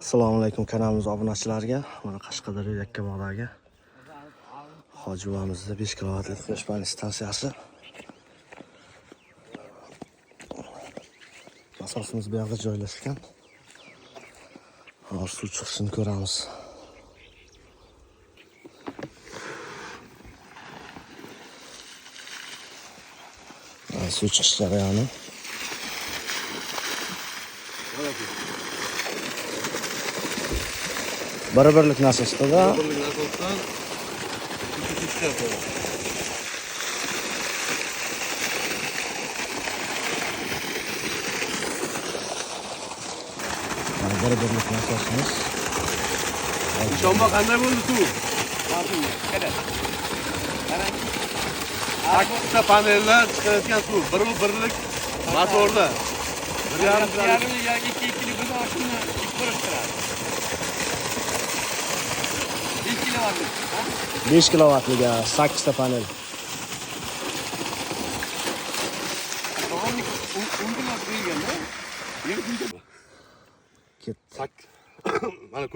Assalomu alaykum kanalimiz obunachilariga. Mana Qashqadaryo Yakkabog'dagi Hoji buvamizda 5 kilovatlik quyosh panel stansiyasi. Nasosimiz bu yoqda joylashgan. Hozir suv chiqishini ko'ramiz. Mana suv chiqish jarayoni. Bir-birlik nasosda Birlik nasosdan suv chiqyapti. Mana bir-birlik nasosimiz. Ishonma, qanday bo'ldi suv? Sakkizta paneldan chiqayotgan suv, bir u birlik motorda. 1,5 Yarım ya iki ikili bir aşını ilk barıştırar. Bir kilo var. 5 kilovatlik 8 ta panel. Tamam, 10 kilo koygan da. Ketdi. Mana.